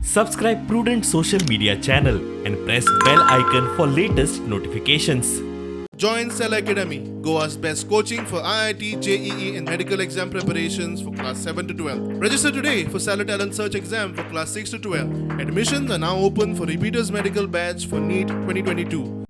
Subscribe Prudent Social Media channel and press bell icon for latest notifications. Join Cell Academy, Goa's best coaching for IIT, JEE, and medical exam preparations for class 7 to 12. Register today for Cellar Talent Search exam for class 6 to 12. Admissions are now open for repeaters medical batch for NEET 2022.